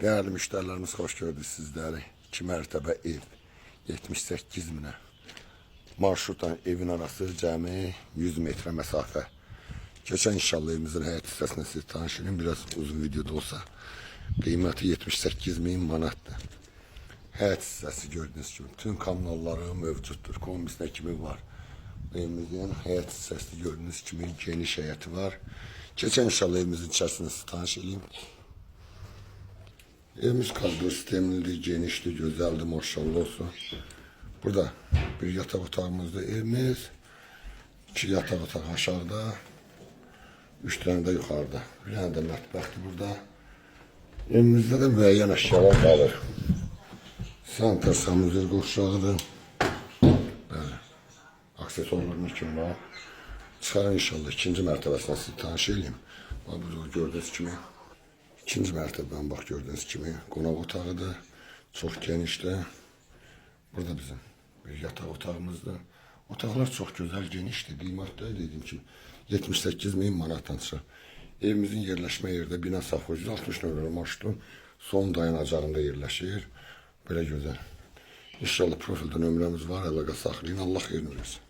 Değerli müşterilerimiz, hoş gördük sizleri. 2 mərtəbə ev 78 minə. Marşrutla evin arası cəmi 100 metrə məsafə. Keçən inşallah evimizin həyət hissəsində sizi tanış edeyim. Biraz uzun videoda olsa. Qiyməti 78 min manatdır. Həyət hissəsi gördüyünüz kimi bütün kommunalları mövcuddur. Kombisinə kimi var. Evimizin həyət hissəsi gördüyünüz kimi geniş həyəti var. Keçən inşallah evimizin içərisində sizi tanış edeyim. Evimiz koridor sistemlidir, genişdir, gözəldir, maşallah olsun. Burada bir yataq otağımızdır evimiz. İki yataq otağı aşağıda, üç dənə də yuxarıda. Bir dənə də mətbəxdir burada. Evimizdə də müəyyən əşyalar qalır. Sanitar sanuzel qovşağıdır. Bəli. Aksesuarların kimi var. Çıxarın inşallah ikinci mərtəbəsinə sizi tanış eləyim. Bax burada gördüyünüz kimi ikinci mərtəbədən bax gördüyünüz kimi qonaq otağıdır. Çox genişdir. Burada bizim bir yataq otağımızdır. Otaqlar çox gözəl, genişdir. Qiymətdə dediyim kimi 78 min manatdan çıxır. Evimizin yerləşmə yerdə bina safı 160 nömrəli marşrutun son dayanacağında yerləşir. Belə gözəl. İnşallah profildə nömrəmiz var, əlaqə saxlayın. Allah xeyrini versin.